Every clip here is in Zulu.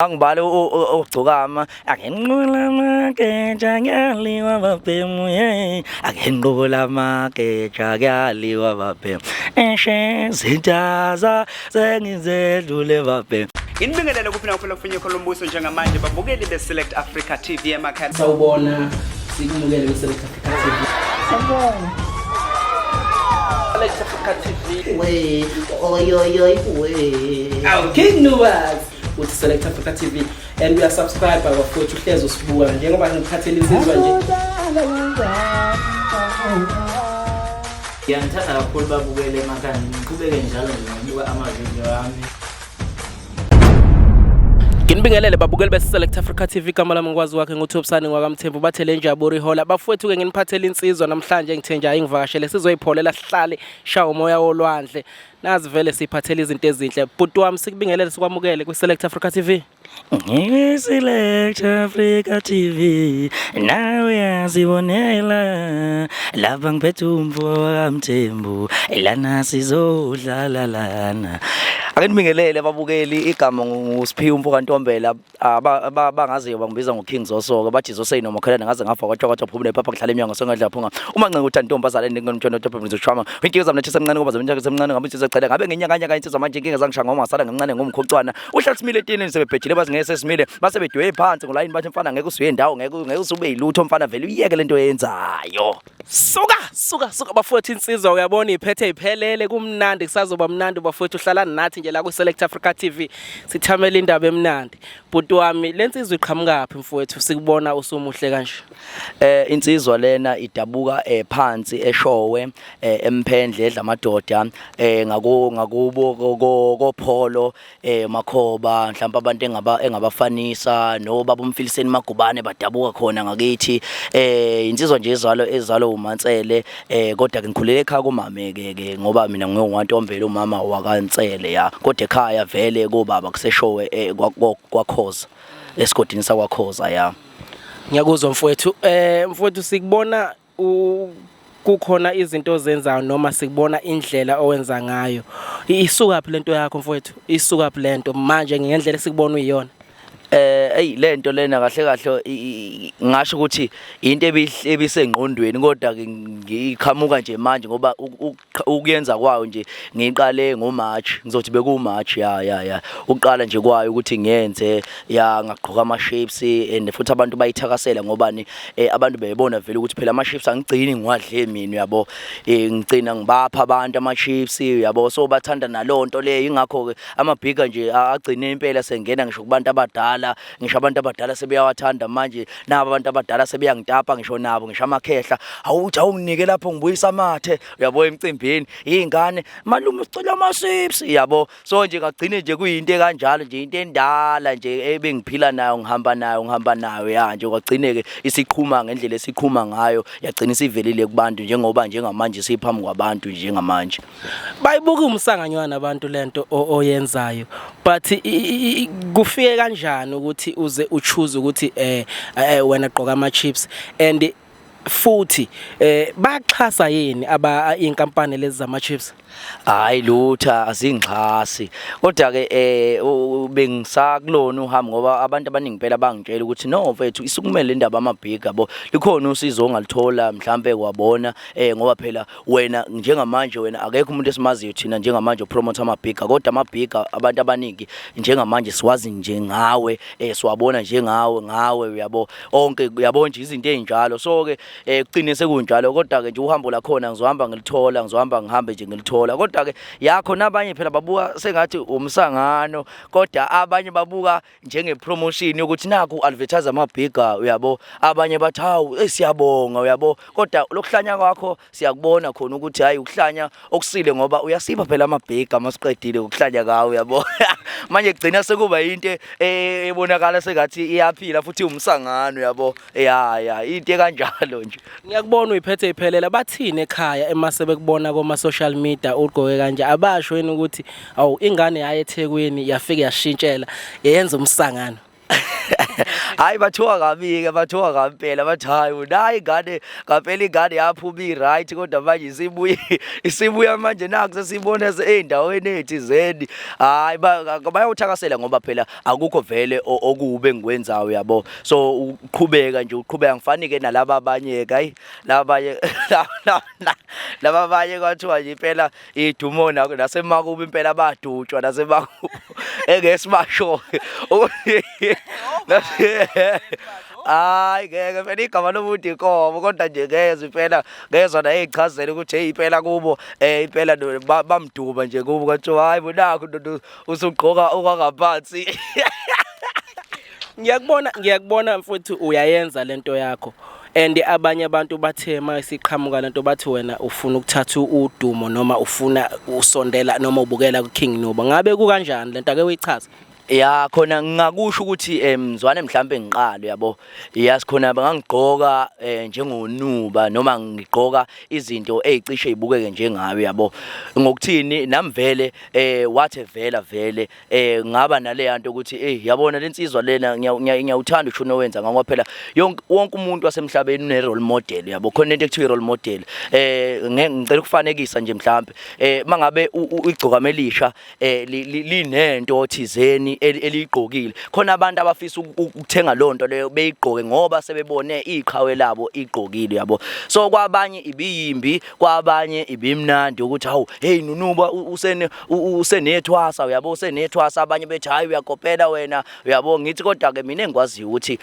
Angibale ogcokama akenqula amageja kuyaliwa babhemu ye akenqula amageja kuyaliwa babhemu eshe zintaza sengizedlule babhemu. Nginibingelele kuphi nakuphela kufinye khona umbuso njengamanje babukeli be-Select Africa TV emakhaya. Sawubona, sikumukele kwi-Select Africa TV. Sawubona. Select Africa TV. We, oy oy oy we. Awu King Nuwas. Uthi Select Africa TV and we are subscribe bafowethu uhlezi usibuka njengoba ngikuphathela insizwa nje. Ngiyanithanda kakhulu babukele emakhaya ngiqhubeke njalo nje ngokubuka amavidiyo ami. Nginibingelele babukeli be-Select Africa TV, igama lami ngikwazi wakhe nguThobisani ngwakamthembu bathe le njaburo ihola. Bafowethu-ke nginiphathele insizwa namhlanje ngithe nje ayingivakashele sizoyipholela sihlale shawa umoya wolwandle. Nazi vele siphathele izinto ezinhle. Bhuti wami sikubingelele sikwamukele kwi-Select Africa TV. Ngiselect Africa TV nawe uyazibonela lapha ngiphethe umfo kaMthembu lana sizodlala lana. Ake nibingelele ababukeli, igama nguSiphiwe umfo kaNtombela, abangaziyo bangibiza ngoKing Zoso-ke, bathi Zoso inomakhelwane ngaze ngafa kwathiwa kwathiwa phuma nephapha ngihlala emnyango sengadla phunga uma ncenga uthanda intombazane ngomthondo top ngizoshwama inkinga zami nathi semncane ngoba zami semncane ngabe insizwa echele ngabe nginyakanyaka insizwa manje inkinga zangishaya ngoba ngasala ngincane ngomkhucwana uhlala simile etinini sebebhejile bazi ngeke sesimile base bedwe phansi ngolayini bathi mfana ngeke usuye ndawo ngeke ngeke usube yilutho mfana vele uyeke lento oyenzayo. Suka suka suka bafowethu, insizwa uyabona iphethe iphelele, kumnandi, kusazoba mnandi bafowethu. Hlalani nathi nje la ku Select Africa TV sithamela indaba emnandi. Bhuti wami, lensizwa iqhamukaphi mfowethu, sikubona usumuhle kanje? Insizwa lena idabuka phansi eShowe, eMphendle edlamadoda, ngako ngakubo kopholo Makhoba, mhlawumbe abantu engaba engabafanisa nobaba uMfiliseni Magubane badabuka khona ngakithi. Insizwa nje ezalo ezalo uMansele, kodwa ke ngikhulele ekhaya kumame ke ke ngoba mina ngingowantombela umama wakaNsele ya, kodwa ekhaya vele kobaba kuseshowe kwaKhoza, esigodini sakwaKhoza ya. Ngiyakuzwa mfowethu. Mfowethu, sikubona kukhona izinto ozenzayo noma sikubona indlela owenza ngayo. Isukaphi lento yakho mfowethu? Isukaphi lento manje ngendlela esikubona uyiyona? Ey lento lena kahle kahle ngasho ukuthi into ebisengqondweni, kodwa ke ngiqhamuka nje manje ngoba ukuyenza kwayo nje ngiqale ngoMarch, ngizothi bekuMarch ya ya ya uqala nje kwayo ukuthi ngiyenze ya, ngagqoka ama shapes and futhi abantu bayithakasela ngobani, abantu bebona vele ukuthi phela ama chips angigcini ngiwadle mina uyabo, ngigcina ngibapha abantu ama chips uyabo, so bathanda nalonto leyo. Ingakho ke amabhiga nje agcine impela sengena ngisho kubantu abadala, ngisho abantu abadala sebeyawathanda manje, nabo abantu abadala sebeyangitapa ngisho nabo, ngisho amakhehla awuthi awunginike lapho ngibuyisa amathe uyabo emcimbini, iy'ngane malume sicela ama-chips yabo. So nje ngagcine nje kuyinto ekanjalo nje, into endala nje ebengiphila nayo, ngihamba nayo ngihamba nayo ya nje, kwagcine-ke isiqhuma ngendlela esiqhuma ngayo, yagcina isivelile kubantu njengoba njengamanje siphambi kwabantu njengamanje. Bayibuka umsanganywana abantu lento oyenzayo, but kufike kanjani ukuthi uze uchoose ukuthi wena gqoka ama chips, and futhi baxhasa yini aba inkampani lezi zama chips? Hayi lutha, azingixhasi, kodwa ke bengisakulona uhambo ngoba abantu abaningi impela bangitshela ukuthi no mfethu, isukumele le ndaba amabhiga yabo, likhona usizo ongalithola mhlambe kwabona, ngoba phela wena njengamanje wena akekho umuntu esimaziyo thina njengamanje opromote amabhiga, kodwa amabhiga abantu abaningi njengamanje siwazi njengawe, siwabona njengawe ngawe uyabo, onke uyabo nje izinto ezinjalo. So ke kugcine sekunjalo, kodwa ke nje uhambo lakhona ngizohamba ngilithola, ngizohamba ngihambe nje ngilithola, kodwa ke yakho nabanye phela babuka sengathi umsangano, kodwa abanye babuka njenge-promotion yokuthi nakhu advertise amabhiga uyabo, abanye bathi hawu hey siyabonga uyabo, kodwa lokuhlanya kwakho siyakubona khona ukuthi hayi ukuhlanya okusile ngoba uyasipha phela amabhiga masiqedile ukuhlanya kawo uyabo. Manje kugcina sekuba into ebonakala sengathi iyaphila futhi umsangano uyabo, ya ya into ekanjalo nje. Ngiyakubona uyiphethe iphelela. Bathini ekhaya emase bekubona koma social media ugqoke kanje? Abasho yini ukuthi awu ingane yaye eThekwini yafike yashintshela yenza umsangano? Hayi, bathuka kabi-ke, bathuka kabi phela, bathi hayi nayi ingane ngampela, ingane yaphuma i-right, kodwa manje isibuye, isibuya manje nakhu sesibona ey'ndaweni ey'thizeni. Hhayi, bayawuthakasela ngoba phela akukho vele okubi engikwenzayo, uyabo. So uqhubeka nje, uqhubeka, ngifani-ke nalaba abanye-ke, hayi laba abanye, laba abanye kwathiwa nje impela idumo nasemakubo impela badutshwa nasemakubo engeke sibasho. Hayi ngeke phela, igama lomuntu inkomo, kodwa nje ngezwe impela, ngezwa naye eyichazela ukuthi hey impela kubo impela bamduba nje kubo, kwathiwa hayi bo nakho ndoda usugqoka okwangaphansi. Ngiyakubona, ngiyakubona mfowethu, uyayenza lento yakho, and abanye abantu bathe uma isiqhamuka lento bathi wena ufuna ukuthatha udumo noma ufuna usondela noma ubukela ku-King Nuba. Ngabe kukanjani lento? Ake uyichaze. Ya, khona ngingakusho ukuthi mzwane mhlambe ngiqale, yabo, yazi khona bangangigqoka njengoNuba noma ngigqoka izinto ezicishe ibukeke njengayo, yabo, ngokuthini nami vele wathi vela vele ngaba nale nto ukuthi eh yabona lensizwa lena, ngiyawuthanda ushuni owenza ngoba phela yonke, wonke umuntu wasemhlabeni une role model, yabo. Khona into ekuthiwa role model. Ngicela ukufanekisa nje mhlambe, mangabe igcokama elisha linento thizeni eliyigqokile, khona abantu abafisa ukuthenga leyo nto leyo beyigqoke ngoba sebebone iqhawe labo igqokile, yabo. So kwabanye ibiyimbi, kwabanye ibimnandi ukuthi hawu, hey Nunuba usene usenethwasa, uyabo, usenethwasa. Abanye bethi hayi, uyakopela wena, uyabo. Ngithi kodwa ke mina engikwaziyo ukuthi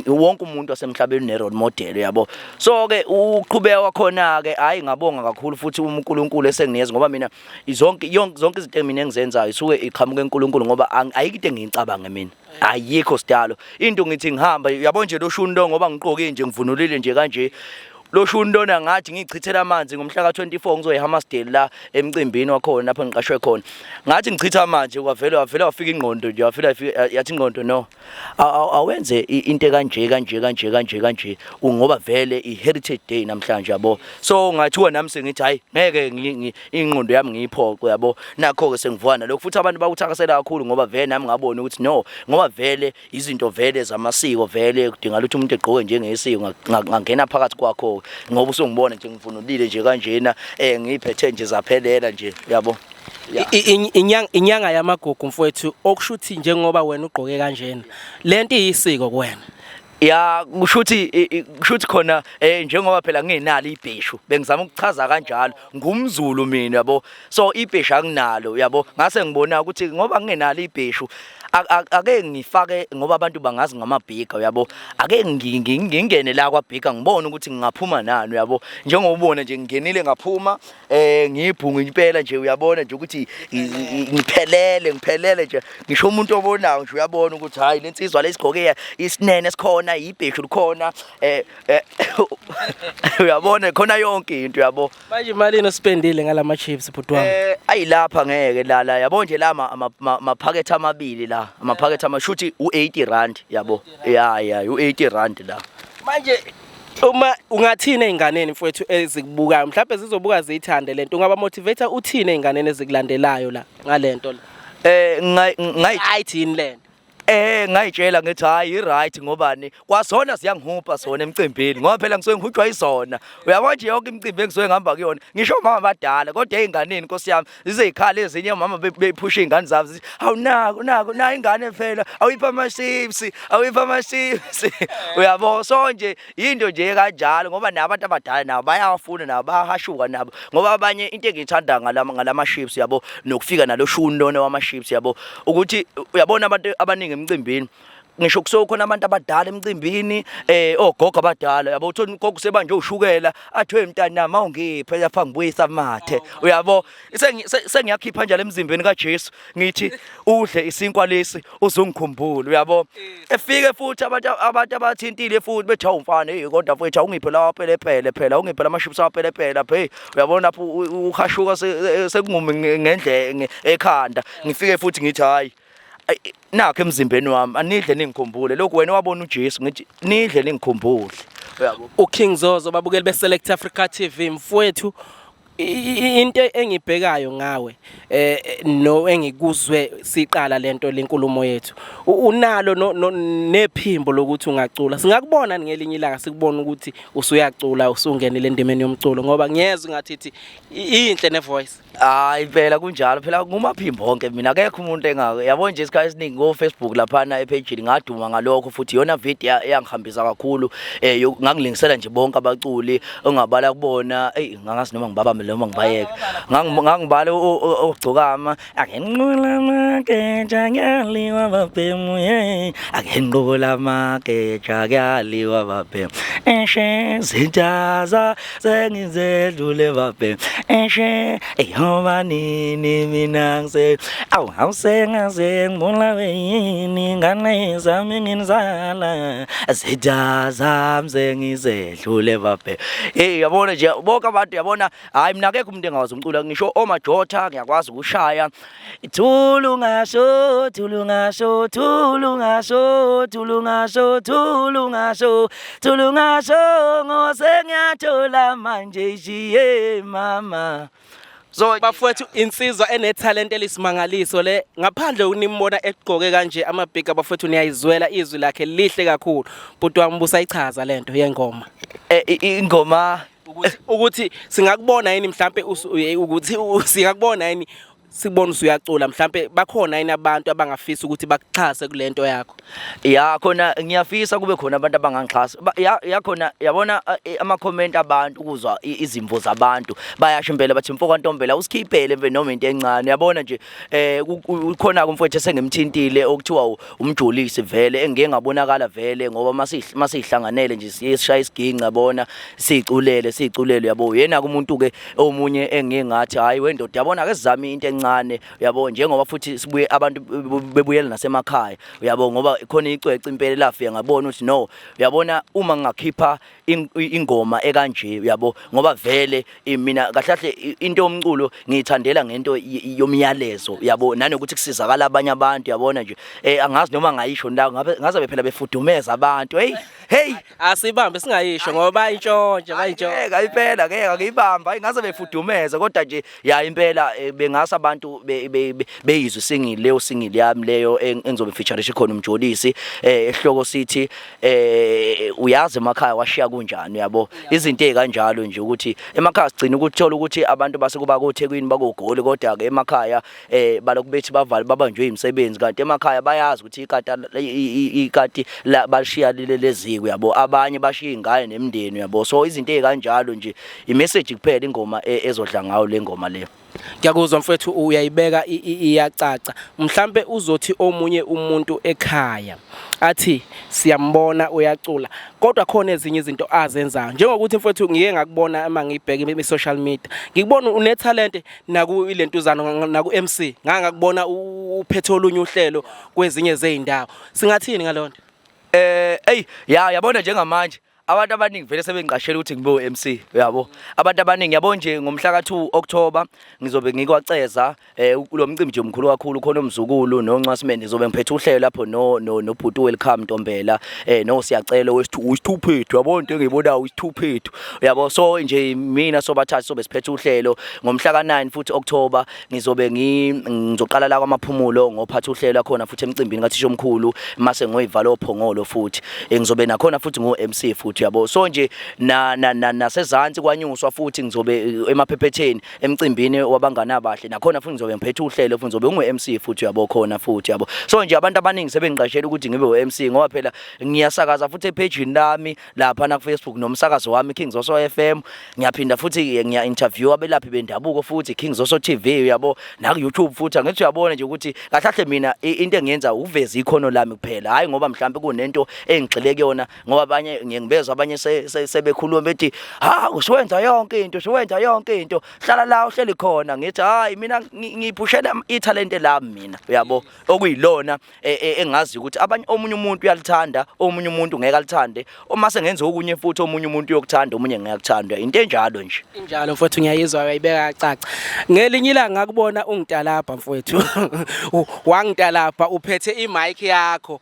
wonke umuntu wasemhlabeni une role model, uyabo. So ke uqhubeka kwakhona ke, hayi ngabonga kakhulu futhi uNkulunkulu esenginikeza, ngoba mina zonke yonke zonke izinto mina engizenzayo isuke iqhamuka eNkulunkulu, ngoba ayikho into engiyicabange mina, ayikho sidalo into. Ngithi ngihamba, uyabo nje lo shuni lo, ngoba ngiqoke nje, ngivunulile nje kanje, lo shuni lona ngathi ngichithela amanzi ngomhla ka-24, ngizoya eHammarsdale la emcimbini wakhona lapho ngiqashwe khona. Ngathi ngichitha amanzi, kwavele wavele wafika ingqondo nje, wafika yathi ingqondo, no, awenze into kanje kanje kanje kanje kanje, ngoba vele i-heritage day namhlanje, yabo. So ngathiwa nami sengithi hayi ngeke ingqondo yami ngiyiphoqe, yabo. Nakho-ke sengivuka nalokho futhi abantu bakuthakasela kakhulu, ngoba vele nami ngabona ukuthi no, ngoba vele izinto vele zamasiko vele kudingakala ukuthi umuntu egqoke njengesiko. Ngangena phakathi kwakho ngoba usungibona nje ngivunulile nje kanjena, ngiyiphethe nje zaphelela nje, yabo. Ya. Inyanga yamagugu mfowethu, okusho ukuthi njengoba wena ugqoke kanjena lento iyisiko kuwena. Ya, kushuthi kushuthi khona njengoba phela ngingenalo ibheshu, bengizama ukuchaza kanjalo, ngumZulu mina, yabo. So ibheshu anginalo, yabo. Ngase ngibona ukuthi ngoba ngingenalo ibheshu, ake ngifake, ngoba abantu bangazi ngamabhiga, uyabo, ake ngingene la kwabhiga ngibone ukuthi ngingaphuma nani, uyabo. Njengoba ubona nje ngingenile ngaphuma ngiyibhungu impela nje, uyabona nje ukuthi ngiphelele, ngiphelele nje. Ngisho umuntu obonayo nje uyabona ukuthi hayi, lensizwa lesigqoke isinene esikhona, ibheshu likhona, uyabona khona yonke into, uyabo. Manje imalini ospendile ngalama chips, bhuti wami? Ayilapha ngeke la yabo nje la amaphakethe amabili la, amaphakethe amashuthi u80 rand, yabo. Ya, u80 rand la. Manje uma ungathini ey'nganeni mfowethu ezikubukayo, mhlawumbe zizobuka ziyithande lento, ungaba motivate uthini ey'nganeni ezikulandelayo la ngalento la? Ngayi Ayithini lento? Ngayitshela ngithi hayi, i-right, ngobani kwasona siyangihupa sona emcimbini, ngoba phela ngisuke ngihutshwa yisona, uyabona nje yonke imicimbi engisuke ngihamba kuyona, ngisho omama abadala, kodwa ey'nganeni nkosi yami zize y'khala ezinye omama bephusha iy'ngane zabo zithi hawu, naku naku nayo ingane phela, awuyipha ama-chips, awuyipha ama-chips, uyabo. So nje yinto nje kanjalo, ngoba nabantu abadala nabo bayawafuna, nabo bayahashuka nabo, ngoba abanye into engiyithanda ngalama chips, yabo, nokufika nalo shuni lona wama-chips, yabo, ukuthi uyabona abantu abaningi emcimbini, ngisho kusuke khona abantu abadala emcimbini, ogogo abadala, yabo, uthola ugogo usebanje ushukela, athi hey mntanami, awungiphe lapha ngibuyisa amathe, uyabo. Sengiyakhipha njalo emzimbeni kaJesu, ngithi udle isinkwa lesi uzungikhumbula, uyabo. Efike futhi abantu abathintile futhi bethi hawu mfana, hey kodwa mfethu awungiphe lawa pelepele phela, awungiphe lama chips apelepele lapha, hey uyabona lapho uhashuka sekungumi ngendle ekhanda. Ngifike futhi ngithi hayi, nakho emzimbeni wami, anidle ningikhumbule lokhu wena wabona uJesu, ngithi nidle ningikhumbule, uyabo. uKing Zozo, babukeli be-Select Africa TV, mfowethu. Into engibhekayo ngawe no engikuzwe siqala lento lenkulumo yethu, unalo nephimbo lokuthi ungacula. Singakubona ngelinye ilanga, sikubona ukuthi usuyacula, usungenile endimeni yomculo, ngoba ngiyezwa ngathi ithi inhle ne-voice. Hayi, phela kunjalo phela, ngumaphimbo onke mina, akekho umuntu engako yabo nje. Isikhathi esiningi ngo-Facebook laphana ephejini ngaduma ngalokho, futhi iyona video eyangihambisa kakhulu. Ngangilingisela nje bonke abaculi ongabala kubona. Eyi, ngangazi noma ngibabambe noma ngibayeke. Ngangibala ogcokama akenqula amageja kuyaliwa babhemu, ye akenqula amageja kuyaliwa babhemu, eshe zintaza sengizedlule babhemu, eshe eyoba nini mina ngise awu awusengaze ngibulawe yini ngane zami nginizala zitha zami sengizedlule babhemu. Hey, yabona nje bonke abantu, yabona, hayi, mina akekho umuntu engawazi umculo, ngisho omajotha ngiyakwazi ukushaya. Thulu ngasho, thulu ngasho, thulu ngasho, thulu ngasho, thulu ngasho, thulu ngasho, ngosengiyathola manje jiye mama. So Bafowethu, insizwa enethalente elisimangaliso le. Ngaphandle unimbona egqoke kanje amabhiga, bafowethu, niyayizwela izwi lakhe lihle kakhulu. Bhuti wami, busayichaza lento yengoma? Ingoma? Ukuthi singakubona yini mhlambe ukuthi singakubona yini, sibone usuyacula mhlambe? Bakhona yini abantu abangafisa ukuthi bakuxhase kulento yakho? Ya, khona ngiyafisa kube khona abantu abangangixhasa. Ya khona, yabona, ama-comment abantu, ukuzwa izimvo zabantu, bayasho impela bathi, "Mfo kaNtombela, usikhiphele mfe noma into encane." Yabona nje, kukhona umfowethu esengimthintile okuthiwa umjolisi vele, engike ngabonakala vele, ngoba masihlanganele nje siye sishaya isiginci, yabona, siculele siculele, yabo. Yena umuntu ke omunye engike ngathi, "Hayi wendoda, yabona, ake sizame into encane," uyabo, njengoba futhi sibuye abantu bebuyela nasemakhaya, uyabo, ngoba khona icwece impela lafika ngabona ukuthi no, uyabona, uma ngingakhipha ingoma ekanje, uyabo, ngoba vele mina kahle kahle into yomculo ngiyithandela ngento yomyalezo, uyabo, nanokuthi kusizakala abanye abantu, uyabona nje. Angazi noma ngayisho la, ngabe ngaze phela befudumeza abantu. Hey, hey. Asibambe singayisho ngoba bayintshontsha, bayintshontsha. Ngeke impela, ngeke angiyibamba, hayi, ngaze befudumeza, kodwa nje ya impela, bengase abantu beyizwe single leyo, single yami leyo engizobe featureisha khona umjolisi, ehloko sithi "Uyazi emakhaya washiya kunjani," uyabo, izinto ezikanjalo nje, ukuthi emakhaya sigcina ukuthola ukuthi abantu basekuba koThekwini, bakogoli, kodwa ke emakhaya balokhu bethi bavale, babanjwe imisebenzi, kanti emakhaya bayazi ukuthi ikati ikati la balishiya lile leziko, uyabo, abanye bashiya ingane nemindeni, uyabo. So izinto ezikanjalo nje, i-message kuphela ingoma ezodla ngayo le ngoma le. Ngiyakuzwa mfethu, uyayibeka iyacaca. Mhlambe uzothi omunye umuntu ekhaya athi siyambona uyacula, kodwa khona ezinye izinto azenzayo, njengokuthi mfethu ngike ngakubona uma ngibheka i-social media, ngikubona unethalente naku ilentuzano, naku MC, ngangakubona uphethe olunye uhlelo kwezinye zey'ndawo. Singathini ngaleyo nto? Ey, ya, yabona, njengamanje abantu abaningi vele sebengiqashela ukuthi ngibe u-MC, uyabo, abantu abaningi, yabo nje, ngomhla ka-2 October ngizobe ngikwaceza lo mcimbi nje omkhulu kakhulu khona, umzukulu noncwasimende, ngizobe ngiphethe uhlelo lapho no no nobhuti Welcome Ntombela, no Siyacela wesithu isithuphethu, yabo, into engiyibonayo isithuphethu, uyabo. So nje mina sobathathu sobe siphethe uhlelo. Ngomhla ka-9 futhi October ngizobe ngizoqala la kwamaphumulo, ngophatha uhlelo khona futhi emcimbini kathisha omkhulu, mase ngoyivala ophongolo futhi. Ngizobe nakhona futhi ngo-MC futhi, uyabo. So nje na nasezansi kwanyuswa futhi ngizobe emaphephetheni emcimbini wabangani abahle, nakhona futhi ngizobe ngiphethe uhlelo, futhi ngizobe ngu-MC futhi, uyabo, khona futhi, uyabo. So nje abantu abaningi sebengiqashela ukuthi ngibe u-MC, ngoba phela ngiyasakaza futhi ephejini lami lapha na ku-Facebook nomsakazo wami King Zoso FM. Ngiyaphinda futhi ngiya-interview abelaphi bendabuko futhi King Zoso TV, uyabo, naku-YouTube futhi. Angithi uyabona nje ukuthi kahle kahle mina into engiyenza ukuveza ikhono lami kuphela, hhayi ngoba mhlawumbe kunento engigxile kuyona, ngoba abanye ngiye ngibezwa abanye sebekhuluma bethi, "Ha, usuwenza yonke into, usuwenza yonke into, hlala la uhleli khona." Ngithi, "Hayi, mina ngiyiphushela ithalente lami mina," uyabo, okuyilona engazi ukuthi abanye, omunye umuntu uyalithanda, omunye umuntu ngeke alithande. Uma sengenza okunye futhi, omunye umuntu uyokuthanda, omunye ngeke akuthanda, into enjalo nje. Injalo mfowethu, ngiyayizwa, uyayibeka kacaca. Ngelinye ilanga ngakubona ungitalabha mfowethu. Wangitalabha uphethe imic yakho.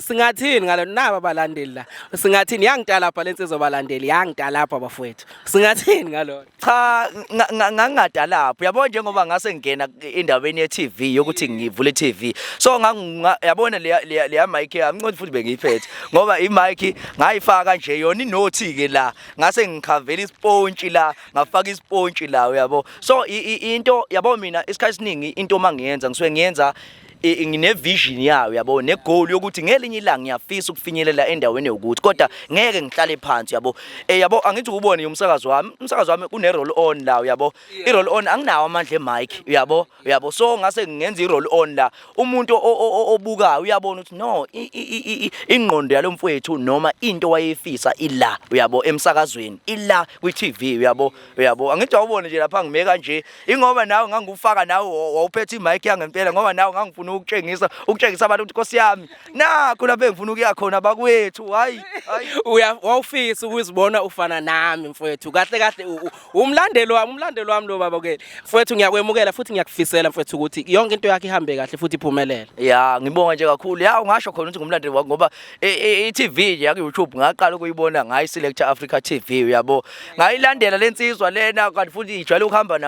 Singathini ngalo naba abalandeli la? Singathini? Yangitalapha lensizwa balandeli, yangitalapha bafowethu. Singathini ngalona? Cha, ngangingadalapho, uyabo, njengoba ngase ngingena endaweni ye-TV yokuthi ngivule i-TV, so yabona leya mic yami ncodi futhi bengiyiphethe ngoba i-mic ngayifaka nje yona inothi ke la, ngase ngikhavela isipontshi la, ngafaka isipontshi la, uyabo. So into yabo, mina isikhathi esiningi into mangiyenza ngisuke ngiyenza ngine-vision yayo, yabo, ne-goal yokuthi ngelinye ilanga ngiyafisa ukufinyelela endaweni yokuthi, kodwa ngeke ngihlale phansi, yabo. Yabo, angithi ukubone umsakazo wami, umsakazo wami kune roll on la, uyabo. I roll on anginawo amandla e-mic, uyabo, uyabo. So ngase ngenza i roll on la, umuntu obukayo uyabona ukuthi no, ingqondo yalo mfowethu noma into wayefisa ila, uyabo, emsakazweni, ila kwi TV, uyabo, uyabo. Angithi awubone nje lapha ngime kanje, ingoba nawe ngangufaka, nawe wawuphethe i-mic yangempela, ngoba nawe ngangifuna ukutshengisa abantu ukuthi Nkosi yami, nakho lapha engifuna ukuya khona bakwethu. Hayi, hayi. Uya wawufisa ukuzibona ufana nami mfowethu. Kahle kahle umlandeli wami, umlandeli wami lo baba ke. Mfowethu, ngiyakwemukela futhi ngiyakufisela mfowethu ukuthi yonke into yakhe ihambe kahle futhi iphumelele. Ya, ngibonga nje kakhulu. Ya, ungasho khona ukuthi ngumlandeli wakho ngoba i-TV nje yaku YouTube ngaqala ukuyibona ngayi Selector Africa TV, uyabo. Ngayilandela lensizwa lena, kanti futhi ijwayele ukuhamba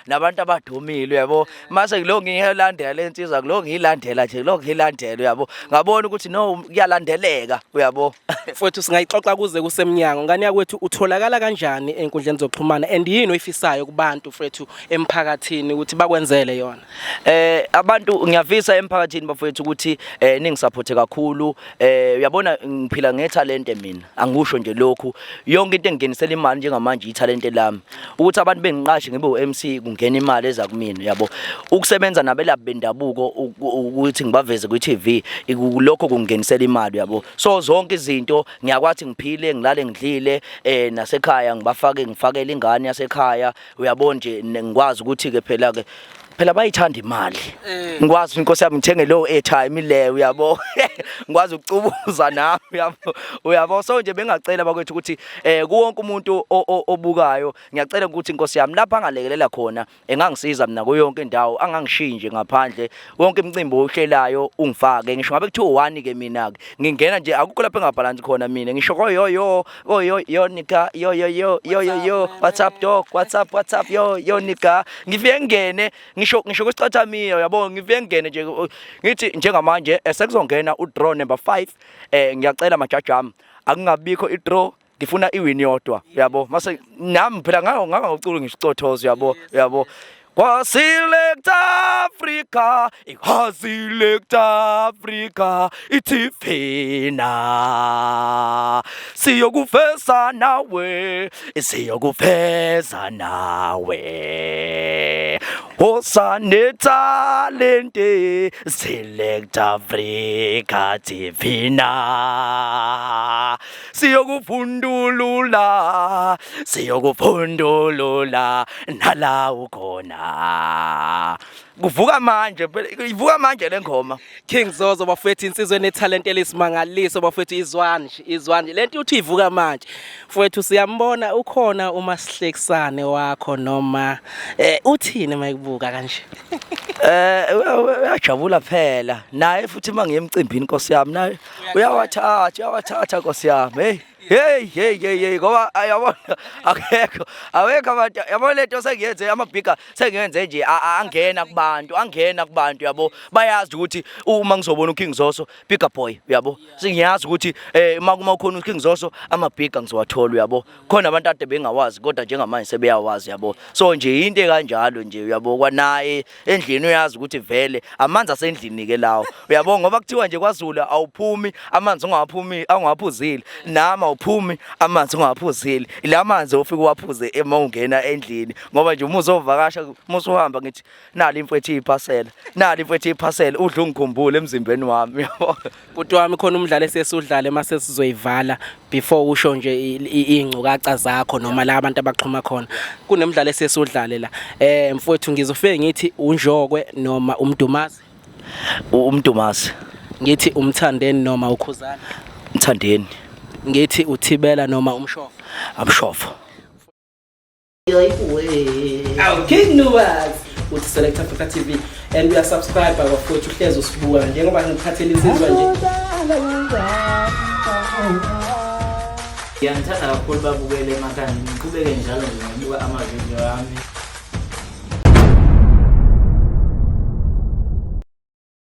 nabantu abadumile, uyabo. Mase kulo ngiyilandela lensizwa, kulo ngiyilandela nje, kulo ngiyilandela, uyabo. Ngabona ukuthi no, kuyalandeleka, uyabo. Mfowethu, singayixoxa kuze kusemnyango. Ngane yakwethu, utholakala kanjani ey'nkundleni zokuxhumana and yini oyifisayo kubantu mfowethu emphakathini ukuthi bakwenzele yona? Abantu, ngiyafisa emphakathini bafowethu ukuthi ningisupporte kakhulu. Uyabona, ngiphila ngethalente mina, angikusho nje lokhu, yonke into engingenisela imali njengamanje ithalente lami. Ukuthi abantu bengiqashe ngibe u-MC, kungena imali eza kumina, uyabo. Ukusebenza nabelaphi bendabuko ukuthi ngibaveze kwi-TV, lokho kungingenisela imali, uyabo. So zonke izinto ngiyakwazi, ngiphile, ngilale ngidlile, nasekhaya ngibafake, ngifakele ingane yasekhaya, uyabo nje, ngikwazi ukuthi ke phela ke phela bayithanda imali, ngikwazi inkosi yami ngithenge leyo airtime leyo, uyabo, ngikwazi ukucubuza nami, uyabo, uyabo. So nje bengacela bakwethu ukuthi kuwonke umuntu obukayo, ngiyacela ukuthi inkosi yami lapha angalekelela khona, engangisiza mina kuyo yonke indawo, angangishiyi nje ngaphandle. Wonke imicimbi ohlelayo ungifake, ngisho ngabe kuthiwa one ke, mina ke ngingena nje, akukho lapho engabhalansi khona mina, ngisho koyo yo yo yo nika yo yo yo yo yo yo, what's up dog, what's up, what's up, yo yo nika, ngifike ngingene, ngisho kwisicathamiya, uyabo, ngifike ngingene nje ngithi njengamanje sekuzongena u-draw number 5, ngiyacela majaji ami akungabikho i-draw, ngifuna iwin yodwa, uyabo. Mase nami phela ngangawucula ngisho icothozo, uyabo, uyabo. Kwa Select Africa, ikwa Select Africa iTV na siyokufesa nawe, siyokufeza nawe, Hosa netalente, Select Africa TV na siyokufundulula, siyokufundulula nala ukhona. Kuvuka manje phela, ivuka manje le ngoma. King Zozo bafowethu, insizwa enethalente elisimangaliso bafowethu. Izwani nje, izwani nje lento uthi ivuka manje mfowethu. Siyambona ukhona uma sihlekisane wakho noma uthini mayikubuka kanje? Uyajabula phela naye futhi mangiye emcimbini, Nkosi yami, naye uyawathatha, uyawathatha, Nkosi yami. Hey hey hey hey hey, ngoba ayabona akekho, awekho abantu, yabona lento sengiyenze amabhiga, sengiyenze nje angena kubantu, angena kubantu, yabo. Bayazi ukuthi uma ngizobona uKing Zoso, bigger boy, uyabo, sengiyazi ukuthi uma ukhona uKing Zoso, amabhiga ngizowathola, uyabo. Khona abantu ade bengawazi kodwa njengamanje sebeyawazi, yabo. So nje into ekanjalo nje, uyabo, kwanaye endlini uyazi ukuthi vele amanzi asendlini ke lawo, uyabo, ngoba kuthiwa nje kwaZulu awuphumi amanzi ungawaphumi ungawaphuzile, nami awuphumi amanzi ungawaphuzile. La manzi ofika uwaphuze uma ungena endlini, ngoba nje uma uzovakasha, uma usuhamba, ngithi nali imfwethu iphasela, nali imfwethu iphasela, udla ungikhumbule emzimbeni wami, uyabo. Bhuti wami, khona umdlalo esesudlale mase sizoyivala, before usho nje iy'ngcukaca zakho noma la abantu abaxhuma khona. Kunemidlalo esesudlale la. Mfowethu, ngizofike ngithi uNjokwe noma uMdumazi? UMdumazi. Ngithi uMthandeni noma uKhuzana? Mthandeni. Ngithi uThibela noma uMshovo? Amshovo. Awu King Nuwas, uthi Select Africa TV and we are subscribe bafowethu, uhlezi usibuka njengoba ngikuphathela insizwa nje. Ngiyanithanda kakhulu babukele emakhaya, ngiqhubeke njalo nje nokubuka amavidiyo ami.